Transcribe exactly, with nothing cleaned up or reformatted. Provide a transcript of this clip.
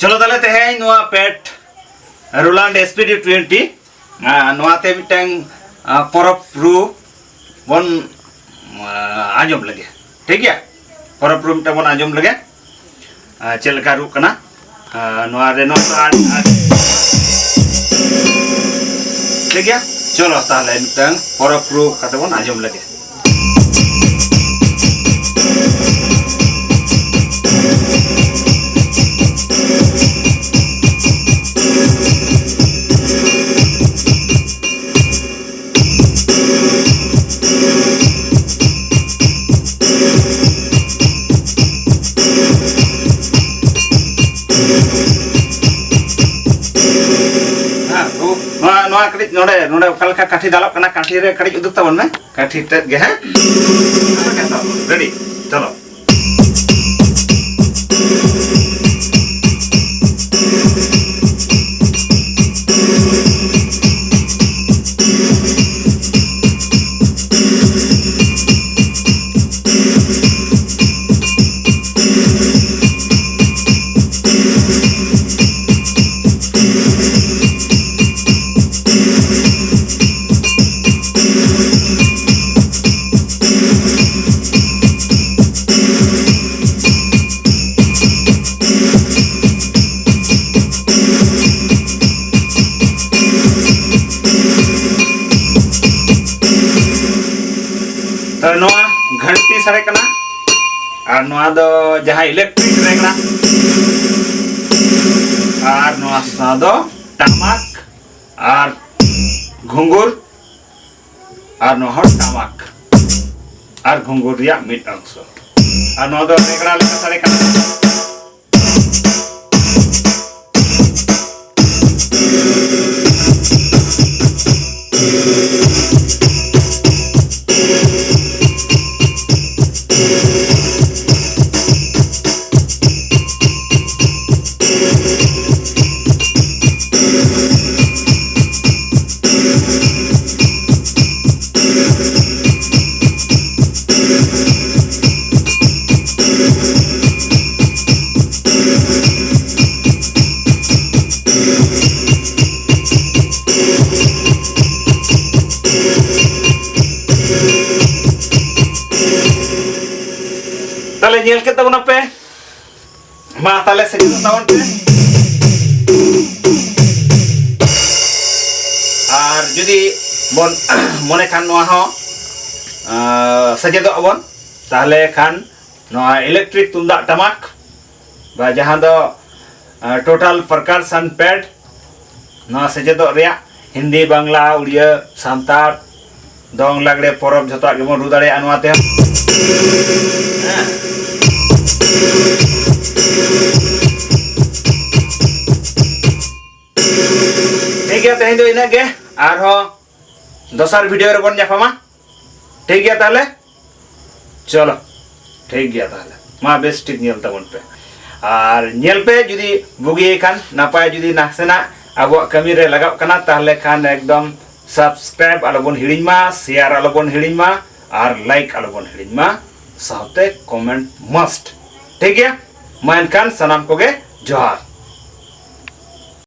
ᱪᱚᱞᱚ ᱛᱟᱦᱞᱮ ᱛᱮᱦᱮᱧ ᱱᱚᱣᱟ ᱯᱮᱴ ᱨᱳᱞᱟᱱᱰ ᱮᱥ ᱯᱤ ᱰᱤ ᱴᱩᱭᱮᱱᱴᱤ, ᱟᱨ ᱱᱚᱣᱟᱛᱮ ᱢᱤᱫᱴᱟᱝ, ᱟᱨ, ᱯᱚᱨᱚᱵᱽ ᱨᱩ ᱵᱚᱱ, ᱟᱨ, ᱟᱸᱡᱚᱢ ᱞᱮᱜᱮ᱾ ᱴᱷᱤᱠ ᱜᱮᱭᱟ, ᱯᱚᱨᱚᱵᱽ ᱨᱩ ᱢᱤᱫᱴᱟᱝ ᱵᱚᱱ ᱟᱸᱡᱚᱢ ᱞᱮᱜᱮ, ᱟᱨ, ᱪᱮᱫ ᱞᱮᱠᱟ ᱨᱩᱜ ᱠᱟᱱᱟ᱾ ᱟᱨ, ᱱᱚᱣᱟ ᱨᱮ ᱱᱚᱣᱟ ᱫᱚ ᱟᱨ, ᱟᱨ, ᱴᱷᱤᱠ ᱜᱮᱭᱟ, ᱪᱚᱞᱚ ᱛᱟᱦᱞᱮ ᱢᱤᱫᱴᱟᱝ ᱯᱚᱨᱚᱵᱽ ᱨᱩ ᱠᱟᱛᱮ ᱵᱚᱱ ᱟᱸᱡᱚᱢ ᱞᱮᱜᱮ᱾ ᱦᱮᱸ, ᱱᱚᱣᱟ, ᱱᱚᱣᱟ ᱠᱟᱹᱴᱤᱡ ᱱᱚᱰᱮ, ᱱᱚᱰᱮ ᱚᱠᱟ ᱞᱮᱠᱟ ᱠᱟᱹᱴᱷᱤ ᱫᱟᱞᱚᱜ ᱠᱟᱱᱟ, ᱠᱟᱹᱴᱷᱤ ᱨᱮ ᱠᱟᱹᱴᱤᱡ ᱩᱫᱩᱜ ᱛᱟᱵᱚᱱ ᱢᱮ, ᱠᱟᱹᱴᱷᱤ ᱛᱮᱫ ᱜᱮ, ᱦᱮᱸ? ᱨᱮᱰᱤ, ᱪᱚᱞᱚ᱾ ᱛᱚ, ᱱᱚᱣᱟ ᱜᱷᱟᱱᱴᱤ ᱥᱟᱰᱮ ᱠᱟᱱᱟ, ᱟᱨ ᱱᱚᱣᱟ ᱫᱚ ᱡᱟᱦᱟᱸ ᱤᱞᱮᱠᱴᱨᱤᱠ ᱨᱮᱜᱽᱲᱟ, ᱟᱨ ᱱᱚᱣᱟ ᱥᱟᱶ ᱫᱚ ᱴᱟᱢᱟᱠ ᱟᱨ ᱜᱷᱩᱸᱜᱩᱨ, ᱟᱨ ᱱᱚᱣᱟ ᱦᱚᱸ ᱴᱟᱢᱟᱠ ᱟᱨ ᱜᱷᱩᱸᱜᱩᱨ ᱨᱮᱭᱟᱜ ᱢᱤᱫ ᱚᱝᱥᱚ, ᱟᱨ ᱱᱚᱣᱟ ᱫᱚ ᱨᱮᱜᱽᱲᱟ ᱞᱮᱠᱟ ᱥᱟᱰᱮ ᱠᱟᱱᱟ᱾ ᱧᱮᱞ ᱠᱮᱫ ᱛᱟᱵᱚᱱᱟ ᱯᱮ᱾ ᱢᱟ ᱛᱟᱦᱞᱮ ᱥᱮᱪᱮᱫᱚᱜ ᱛᱟᱵᱚᱱ ᱯᱮ᱾ ᱟᱨ ᱡᱩᱫᱤ ᱵᱚᱱ ᱢᱚᱱᱮ ᱠᱷᱟᱱ ᱱᱚᱣᱟ ᱦᱚᱸ, ᱟᱸ, ᱥᱮᱪᱮᱫᱚᱜ ᱟᱵᱚᱱ, ᱛᱟᱦᱞᱮ ᱠᱷᱟᱱ ᱱᱚᱣᱟ electric ᱛᱩᱢᱫᱟᱜ ᱴᱟᱢᱟᱠ ᱵᱟ ᱡᱟᱦᱟᱸ ᱫᱚ, ᱟᱸ, total percussion pad, ᱱᱚᱣᱟ ᱥᱮᱪᱮᱫᱚᱜ ᱨᱮᱭᱟᱜ ᱦᱤᱱᱫᱤ, ᱵᱟᱝᱞᱟ, ᱩᱲᱤᱭᱟᱹ, ᱥᱟᱱᱛᱟᱲ, ᱫᱚᱝ, ᱞᱟᱜᱽᱲᱮ, ᱯᱚᱨᱚᱵᱽ ᱡᱷᱚᱛᱚᱣᱟᱜ ᱜᱮᱵᱚᱱ ᱨᱩ ᱫᱟᱲᱮᱭᱟᱜᱼᱟ ᱱᱚᱣᱟ ᱛᱮᱦᱚᱸ᱾ ᱦᱮᱸ᱾ ᱴᱷᱤᱠ ᱜᱮᱭᱟ, ᱛᱮᱦᱮᱧ ᱫᱚ ᱤᱱᱟᱹᱜ ᱜᱮ᱾ ᱟᱨᱦᱚᱸ ᱫᱚᱥᱟᱨ video ᱨᱮᱵᱚᱱ ᱧᱟᱯᱟᱢᱟ᱾ ᱴᱷᱤᱠ ᱜᱮᱭᱟ ᱛᱟᱦᱞᱮ, ᱪᱚᱞᱚ, ᱴᱷᱤᱠ ᱜᱮᱭᱟ ᱛᱟᱦᱞᱮ, ᱢᱟ ᱵᱮᱥ ᱴᱷᱤᱠ ᱧᱮᱞ ᱛᱟᱵᱚᱱ ᱯᱮ᱾ ᱟᱨ ᱧᱮᱞ ᱯᱮ, ᱡᱩᱫᱤ ᱵᱩᱜᱤ ᱠᱷᱟᱱ ᱱᱟᱯᱟᱭ, ᱡᱩᱫᱤ ᱱᱟᱥᱮᱱᱟᱜ ᱟᱵᱚᱣᱟᱜ ᱠᱟᱹᱢᱤ ᱨᱮ ᱞᱟᱜᱟᱜ ᱠᱟᱱᱟ, ᱛᱟᱦᱞᱮ ᱠᱷᱟᱱ ᱮᱠᱫᱚᱢ subscribe ᱟᱞᱚᱵᱚᱱ ᱦᱤᱲᱤᱧ ᱢᱟ, share ᱟᱞᱚᱵᱚᱱ ᱦᱤᱲᱤᱧ ᱢᱟ, ᱟᱨ like ᱟᱞᱚᱵᱚᱱ ᱦᱤᱲᱤᱧ ᱢᱟ, ᱥᱟᱶᱛᱮ comment must᱾ ᱴᱷᱤᱠ ᱜᱮᱭᱟ, ᱢᱟ ᱮᱱᱠᱷᱟᱱ ᱥᱟᱱᱟᱢ ᱠᱚᱜᱮ ᱡᱚᱦᱟᱨ᱾